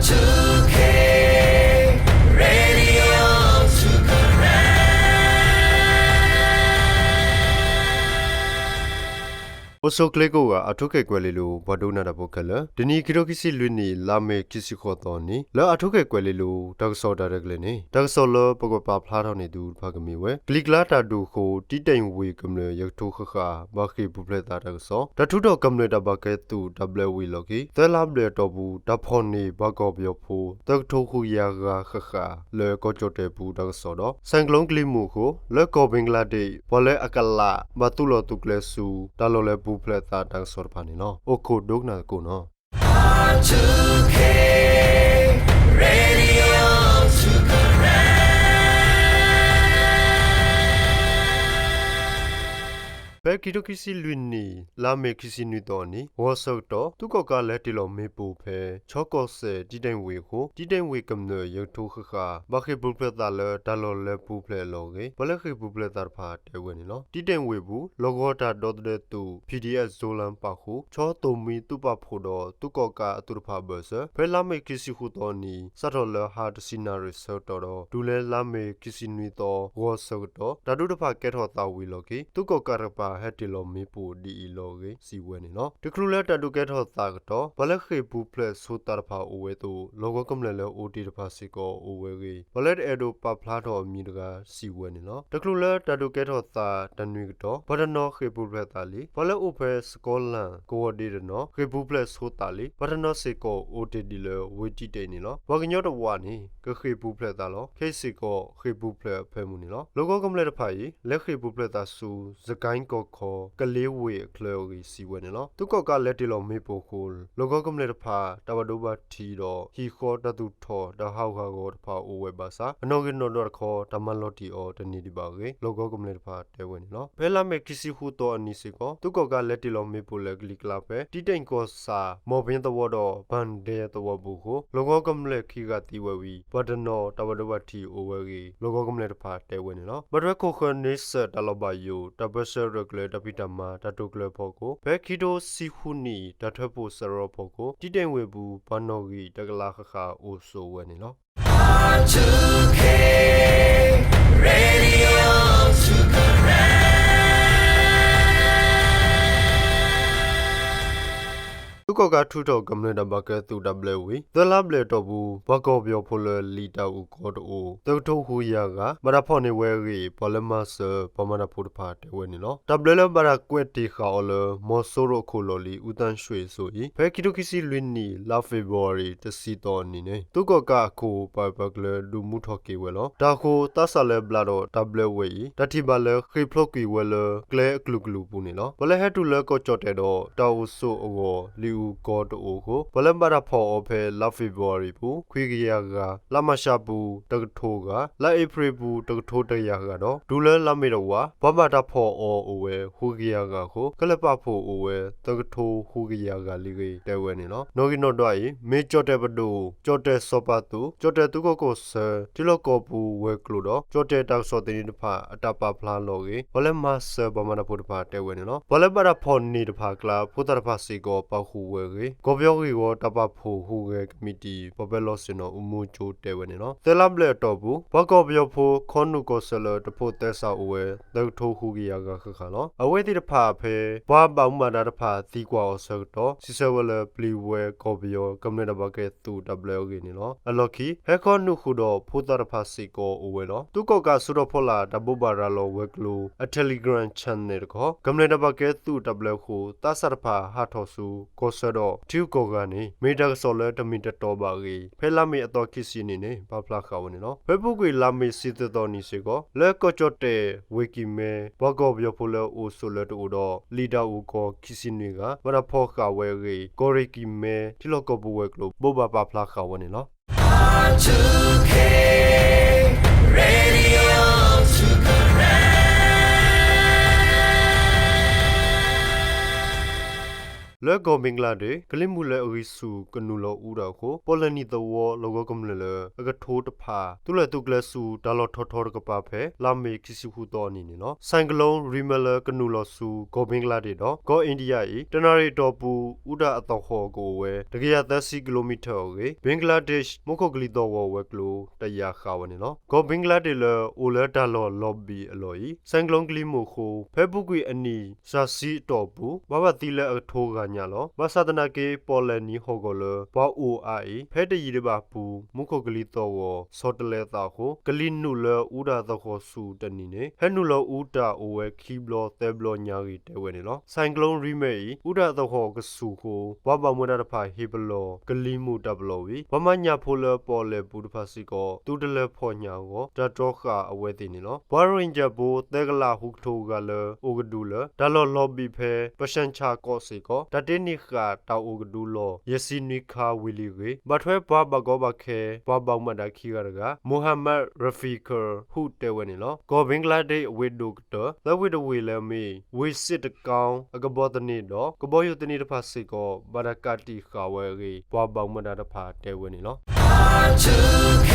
two K Radio two Karen အိၣ်ဆူၣ်ချ့ကိးဂၤ အၣ်ထူခ့ၣ်ကွဲၤလ့လိၤ ပှၤဒိကနၣ်တၢ်ဖိခဲလၢာ်, တနံၤခံထိခံဆံလွံၢ်နံၣ် လါမ့ၤခံဆံဃိးသီနံၤ လၢအၣ်ထူခ့ၣ်ကွဲၤလ့လိၤ တၢ်ကစီၣ်တၢ်ရဲၣ်တၢ်ကျဲၤန့ၣ် တၢ်ကစီၣ်လၢပကပာ်ဖျါထီၣ်န့ၢ်သုတဖၣ်ကမ့ၢ်ဝဲ ကလံၤကျါတၢ်ဒုးအဃိ တံတ့ၢ်ဝ့ၢ်ကမျၢၢ် ယကထိဃၣ်ဃၣ် ဘၣ်ဃ့ၢ်ပူၤဖျဲးသးတၢ်ကစီၣ်, တၢ်ထုးထီၣ်ကမျၢၢ်တၢ်ဘၣ်ကဲသုးတၢ်ဘျၢဝံၤအလီၢ်ခံ သၢလါဘျဲၣ်အတီၢ်ပူၤ တၢ်ဖီၣ်န့ၢ်ပှၤကီၢ်ပယီၤဖိ သၢကထိဃုကယၤဂၤဃၣ်ဃၣ် လၢကီၢ်ကၠီၣ်တဲၣ်ပူၤတၢ်ကစီၣ်ဒီး ဆဲးကျိၣ်ကလံၤမုၢ်အဃိ လၢကီၢ်ဘ့ကလါဒ့း ပှၤလၢအကလး ဘၣ်သူၣ်လီၤသုးကျဲၤဆူ တၢ်လီၢ်လၢပူၤဖျဲးသးတၢ်ကစီၣ်တဖၣ်န့ၣ်လီၤ. အိၣ်ခိးဒိကနၣ်သကိးနီၤ. ဖဲခံထိခံဆံလွံၢ်နံၣ် လါမ့ၤခံဆံနွံသီအနံၤ ဂီၤဆၢကတီၢ် သုးကီၣ်ကးလဲၤတ့ၢ်လီၤမ့ၣ်ပိၢ်ဖဲ ခၠီကီၢ်စဲၣ် တံတ့ၢ်ဝ့ၢ်အဃိ တံတ့ၢ်ဝ့ၢ်ကမျၢၢ် ယကထိဃၣ်ဃၣ် ဘၣ်ဃ့ၢ်ပူၤဖျဲးသးလၢတၢ်လီၢ်လၢပူၤဖျဲးအလီၢ်အဂ့ၢ် ပှၤလၢဃ့ၢ်ပူၤဖျဲးသးတဖၣ်တဲဝဲန့ၣ်လီၤ. တံတ့ၢ်ဝ့ၢ်အပူၤ လီၢ်ကဝီၤတၢ်ဒီသဒၢသုး ဖံးဒံးအဲၣ် စိလၣ်ပာ်ဃုာ် ခၠီသိၣ်မှံသုးပာ်ဖှိၣ်ဒီး သုးကီၣ်ကးအသုးတဖၣ်အဘၢၣ်စၢၤ ဖဲလါမ့ၤခံဆံဃုသီအနံၤ စးထီၣ်လၢဟါတဆံနၣ်ရံၣ်ဆၢကတီၢ်ဒီး တုၤလၢလါမ့ၤခံဆံနွံသီ ဂီၤဆၢကတီၢ် တၢ်ဒုးတဖၣ်ကဲထီၣ်သးဝံၤအလီၢ်ခံ သုးကီၣ်ကးတကပၤ ဟဲတ့ၢ်လီၤမ့ၣ်ပိၢ်ဒ်အံၤအလီၢ်အဂ့ၢ် စံးဝဲန့ၣ်လီၤ. တချုးလၢတၢ်ဒုးကဲထီၣ်သးအကတီၢ် ပှၤလၢဃ့ၢ်ပူၤဖျဲးဆိသးတဖၣ်အိၣ်ဝဲအသိး လီၢ်ကဝီၤကမျၢၢ်လၢအိၣ်တ့ၢ်တဖၣ်စ့ၢ်ကီးအိၣ်ဝဲအဂ့ၢ် ပှၤလၢတအဲၣ်ဒိးပာ်ဖျါထီၣ်အမံၤတဂၤ စံးဝဲန့ၣ်လီၤ. တချုးလၢတၢ်ဒုးကဲထီၣ်သးတနွံအကတီၢ် ပှၤတနီၤဃ့ၢ်ပူၤဖျဲးသးလံ. ပှၤလၢအိၣ်ဖဲစကီလၣ်ကဝီၤဒ့တနီၤ ဃ့ၢ်ပူၤဖျဲးဆိသးလံ. ပှၤတနီၤစ့ၢ်ကီးအိၣ်တ့ၢ်ဒ်လၢဝ့ၢ်တံတ့ၢ်န့ၣ်လီၤ. ပှၤကညီတဝးန့ၣ် ကဃ့ၢ်ပူၤဖျဲးသးလီၤ. ခဲအံၤစ့ၢ်ကီး ဃ့ၢ်ပူၤဖျဲးအဖၢမုၢ်န့ၣ်လီၤ. လီၢ်ကဝီၤကမျၢၢ်တဖၣ်အံၤ လဲၤဃ့ၢ်ပူၤဖျဲးသးဆူ စကဲကီၢ်ခီ ကလ့ဝ့ၢ်အချၢအဂ့ၢ် စံးဝဲန့ၣ်လီၤ. သုးကီၣ်ကးလဲၤတ့ၢ်လီၤမ့ၣ်ပိၢ်အဃိ လီၢ်ကဝီၤကမျၢၢ်တဖၣ် တၢ်ဘၣ်ဒိဘၣ်ထံးဒီး ဟံၣ်ဃီတၢ်သူၣ်ထီၣ် တၢ်ဟးဂူာ်ဟးဂီၤတဖၣ်အိၣ်ဝဲဘၣ်ဆၣ် အနီၣ်ဂံၢ်နီၣ်ဒွးတခီ တၢ်မၤလီၤတံၢ်အီၤတန့ၢ်ဒံးဘၣ်အဂ့ၢ် လီၢ်ကဝီၤကမျၢၢ်တဖၣ်တဲဝဲန့ၣ်လီၤ. ဖဲလါမ့ၤခံဆံဃုသီအနံၤစ့ၢ်ကီး သုးကီၣ်ကးလဲၤတ့ၢ်လီၤမ့ၣ်ပိၢ်လၢကလံၤကျါဖဲ တံတ့ၢ်ကီၢ်ဆၣ် မီၣ်ဘ့သဝီဒီး ဘၣ်ဒဲသဝီပူၤအဃိ လီၢ်ကဝီၤကမျၢၢ်ခံဂၤသံဝဲဝံၤ ပှၤတနီၤတၢ်ဘၣ်ဒိဘၣ်ထံးအိၣ်ဝဲအဂ့ၢ် လီၢ်ကဝီၤကမျၢၢ်တဖၣ်တဲဝဲန့ၣ်လီၤ. ဘၣ်ထွဲခိၣ်ဃၢၤန့ဆၢၣ်တၢ်လီၢ်ဘၣ်ယိၣ် တၢ်ပၢဆှၢရဲၣ်ကျဲၤတၢ်ဖံးတၢ်မၤတၢ်တိာ်ကျဲၤအဖီခိၣ် ဖဲခံထိဆံဃုနံၣ် တၢ်ထၢဖှိၣ်စရီအဖီခိၣ် တံတ့ၢ်ဝ့ၢ်အပူၤ ပှၤနီၣ်ဂံၢ်တကလးဃၣ်ဃၣ်အိၣ်ဆိးဝဲန့ၣ်လီၤ. သုးကီၣ်ကးထုးထီၣ်ကမျၢၢ်တၢ်ဘၣ်ကဲသုးတၢ်ဘျၢဝံၤ သၢလါဘျဲၣ်အတီၢ်ပူၤ ပှၤကီၢ်ပယီၤဖိလၢလံာ်တၢ်အုၣ်ကီၤတအိၣ် သၢကထိဃုကယၤဂၤ ဘၣ်တၢ်ဖီၣ်န့ၢ်ဝဲအဂ့ၢ် ပှၤလၢမၤစၢၤပှၤမၤတၢ်ဖိတဖၣ်တဲဝဲန့ၣ်လီၤ. တၢ်ဘျၢလၢဘၣ်တၢ်ကွဲးတ့ၢ်ဃာ်အီၤလၢ မီၤစိရိၤအခိၣ်လီၢ်လံၤ အူသၣ်ရွှ့ၣ်အစိၤအံၤ ဖဲခံထိခံဆံလွံၢ်နံၣ် လါဖ့ၤဘြူၤအါရံၤတဆံသီအနံၤန့ၣ် သုးကီၣ်ကးအခိၣ်ပာ်ပၢၤကျၢၤ ဒုးမူထီၣ်က့ၤဝဲလီၤ. တၢ်အဃိ သးစၢ်လၢဘျါဒီးတၢ်ဘျၢဝဲအံၤ တၢ်ထံၣ်ဘၣ်လၢဃ့ၢ်ဖျိးကွံာ်ဝဲလၢကျဲအကလုာ်ကလုာ်အပူၤန့ၣ်လီၤ. ပှၤလၢဟဲတုၤလၢကီၢ်ကၠီၣ်တဲၣ်ဒီးတၢ်အိၣ်ဆိးအဂီၢ် လံာ်အုၣ်ကီၤတအိၣ်အဃိ ပှၤလၢဘၣ်တၢ်ဖီၣ်အီၤဖဲလါဖ့ၤဘြူၤအါရံၤအပူၤ ခွံကယၤဂၤ, လါမၤရှးအပူၤ တကထိဂၤ, လါအ့ဖြ့ၣ်အပူၤ တကထိတကယၤဂၤဒီး တုၤလၢလါမ့ၤတဝး ပှၤဘၣ်တၢ်ဖီၣ်အီၤအိၣ်ဝဲ ဃုကယၤဂၤအဃိ ခဲလၢာ်ပာ်ဖှိၣ်အိၣ်ဝဲ သၢကထိဃုကယၤဂၤလံအဂ့ၢ် တဲဝဲန့ၣ်လီၤ. နီၣ်ဂံၢ်နီၣ်ဒွးအံၤ မ့ၢ်ကၠီၣ်တဲၣ်ပဒိၣ်, ကၠီၣ်တဲၣ်စီၤပၤသူ, ကၠီၣ်တဲၣ်သုးခိၣ်ကီၢ်ဆၢ ထံလီၢ်ကီၢ်ပူၤဝဲၤကျိၤဒီး ကၠီၣ်တဲၣ်တၢ်ကစီၣ်သန့တဖၣ် အတၢ်ပာ်ဖျါလီၤအဂ့ၢ် ပှၤလၢမၤစၢၤပှၤမၤတၢ်ဖိတဖၣ်တဲဝဲန့ၣ်လီၤ. ပှၤလၢဘၣ်တၢ်ဖီၣ်န့ၢ်တဖၣ်အကျါ ဖိသၣ်တဖၣ်စ့ၢ်ကီးပာ်ဃုာ်ဝဲအဂ့ၢ် ကီၢ်ပယီၤဂ့ၢ်ဝီတၢ်ပာ်ဖှိၣ်ဟူးဂဲၤကမံးတံာ် ပှၤပၢၤလီၢ်ဆ့ၣ်နီၤ အူမူကၠိတဲဝဲန့ၣ်လီၤ. သၢလါဘျဲၣ်အတီၢ်ပူၤ ပှၤကီၢ်ပယီၤဖိခီနူာ်ကီၢ်ဆၢလၢတဖိးသဲစးအိၣ်ဝဲ သၢကထိဃုကယၤဂၤဃၣ်ဃၣ်လီၤ. အဝဲသ့ၣ်တဖၣ်ဖဲ ပှၤဘၣ်မူဘၣ်ဒါတဖၣ်သံကွၢ်အီၤဆၢကတီၢ် စံးဆၢဝဲလၢ ပျံၤဝဲကီၢ်ပယီၤကမျၢၢ်တၢ်ဘၣ်ကဲသုးတၢ်ဘျၢအဂ့ၢ်န့ၣ်လီၤ. အလီၢ်ခံ ဟဲခီနူာ်ဃုာ်ဒီးဖိသၣ်တဖၣ်စ့ၢ်ကီးအိၣ်ဝဲလီၤ. သုးကီၣ်ကးဆူးထီၣ်ဖီလာ်တၢ်ဘိးဘၣ်ရၤလီၤဝဲၤကျိၤ အ Telegram Channel တခီ ကမျၢၢ်တၢ်ဘၣ်ကဲသုးတၢ်ဘျၢအဃိ သးစၢ်တဖၣ်ဟးထီၣ်ဆူ ကီၢ်ဆၢဒီး ထံဂုၤကီၢ်ဂၤန့ၣ် မ့ၢ်တၢ်ကစီၣ်လၢတမ့ၢ်တတီဘၣ်အဂ့ၢ် ဖဲလါမ့ၤအသီခံဆံအနံၤန့ၣ် ပာ်ဖျါဃာ်ဝဲန့ၣ်လီၤ. ဖဲအပူၤကွံာ်လါမ့ၤဆံသၢသီအနံၤစ့ၢ်ကီး လၢကီၢ်ကၠီၣ်တဲၣ် ဝ့ၢ်ကံၢ်မဲ ပှၤကီၢ်ပယီၤဖိလၢအိၣ်ဆိးလၢတအိၣ်ဒီး လံာ်တၢ်အုၣ်ကီၤခံဆံနွံဂၤ ဘၣ်တၢ်ဖီၣ်ဃာ်ဝဲအဂ့ၢ် ကီၢ်ရ့ၣ်ကံၢ်မဲ ထံလီၢ်ကီၢ်ပူၤဝဲၤကျိၤ ဘိးဘၣ်ပာ်ဖျါဃာ်ဝဲန့ၣ်လီၤ. လၢကီၢ်ဘ့ကလါဒ့း ကလံၤမုၢ်လၢအဂံၢ်ဆူၣ်ကနုာ်လီၤအူတၢ်အဃိ ပီၣ်လဲၣ်နံၤသဝီလီၢ်ကဝီၤကမျၢၢ်လၢအကထိတဖၣ် သုးလဲၤသုးကျဲၤဆူတၢ်လီၢ်ထီထီတကပၤဖဲ လါမ့ၤခံဆံဃုသီအနံၤန့ၣ်လီၤ. ဆိုင်ကလုန်း Remal လၢကနုာ်လီၤဆူကီၢ်ဘ့ကလါဒ့းဒီး ကီၢ်အ့ဒံယါအံၤ တနၣ်ရံၣ်အတီၢ်ပူၤ အူတၢ်အသဟီၣ်ကအိၣ်ဝဲ တကယၤသၢဆံကံၤလိမံထၢၣ်အဂ့ၢ် ဘ့ကလါဒ့း မူခိၣ်ကလံၤသီၣ်ဂီၤဝဲၤကျိၤ တယာ်ဃာ်ဝဲန့ၣ်လီၤ. ကီၢ်ဘ့ကလါဒ့းလၢအိၣ်လၢတၢ်လီၢ်လီၤဘံၣ်အလီၢ်အံၤ ဆိုင်ကလုန်း ကလံၤမုၢ်အဃိ ဖဲပူၤကွံာ်အနံၣ်စှၤဆံအတီၢ်ပူၤ ဘၣ်ဘၣ်သံလၢအကထိဂၤညါလီၤ. ဘၣ်ဆၣ်သနာ်က့ ပီၣ်လဲၣ်နံၤဟီၣ်ကဝီၤလၢပှၤအိၣ်အါအံၤ ဖဲတယံာ်တဘၣ်ပူၤ မူခိၣ်ကလံၤသီၣ်ဂီၤ ဆီတလဲအသးအဃိ ကလံၤနုာ်လၢအူတၢ်သဟီၣ်ဆူတနံၤန့ၣ် ဟဲနုာ်လီၤအူတၢ်အိၣ်ဝဲခံဘျီသၢဘျီညါဂ့ၤ တဲဝဲန့ၣ်လီၤ. ဆိုင်ကလုန်း Remal အံၤ အူတၢ်သဟီၣ်ကဆူၣ်အဃိ ပှၤဘၣ်မူဘၣ်ဒါတဖၣ်ဟ့ၣ်ပလီၢ် ကလံၤမုၢ်တၢ်ပလီၢ်ဝံၤ ပှၤမၤညၣ်ဖိလၢပီၣ်လဲၣ်ပူၤတဖၣ်စ့ၢ်ကီး သုတလဲၤဖီၣ်ညၣ်အဂီၢ် တၢ်တြီဃာ်အဝဲသ့ၣ်န့ၣ်လီၤ. ပှၤရိၣ်ဟ့ကၠၣ်ဖိ သၢကလးဃုကထိဂၤလၢ အိၣ်ကဒုလၢ တၢ်လီၢ်လီၤဘံၣ်ဖဲ ပၡၢၣ်ဆၣ်ကီၢ်စ့ၢ်ကီး တၢ်တ့န့ၢ်ဃာ်တၢ်အိၣ်ကဒုလီၢ် ယဲၢ်ဆံနွံခါဝံၤလံအဂ့ၢ် ဘၣ်ထွဲပှၤဘၣ်ကီဘၣ်ခဲ ပှၤဘၣ်မူဘၣ်ဒါခံဂၤတဂၤ Mohammad Rafiqul Haque တဲဝဲန့ၣ်လီၤ. ကီၢ်ဘ့ကလါဒ့းအဝ့ၢ်ဒိၣ်ကတၢၢ် သၢဝ့ၢ်တဝ့ၢ်လၢအမ့ၢ် ဝ့ၢ်စစ်တကောင်း အကဘီသန့ဒီး ကဘီယူၤသန့တဖၣ်စ့ၢ်ကီး ဘၣ်တၢ်ကးတံာ်ဃာ်ဝဲအဂ့ၢ် ပှၤဘၣ်မူဘၣ်ဒါတဖၣ်တဲဝဲန့ၣ်လီၤ.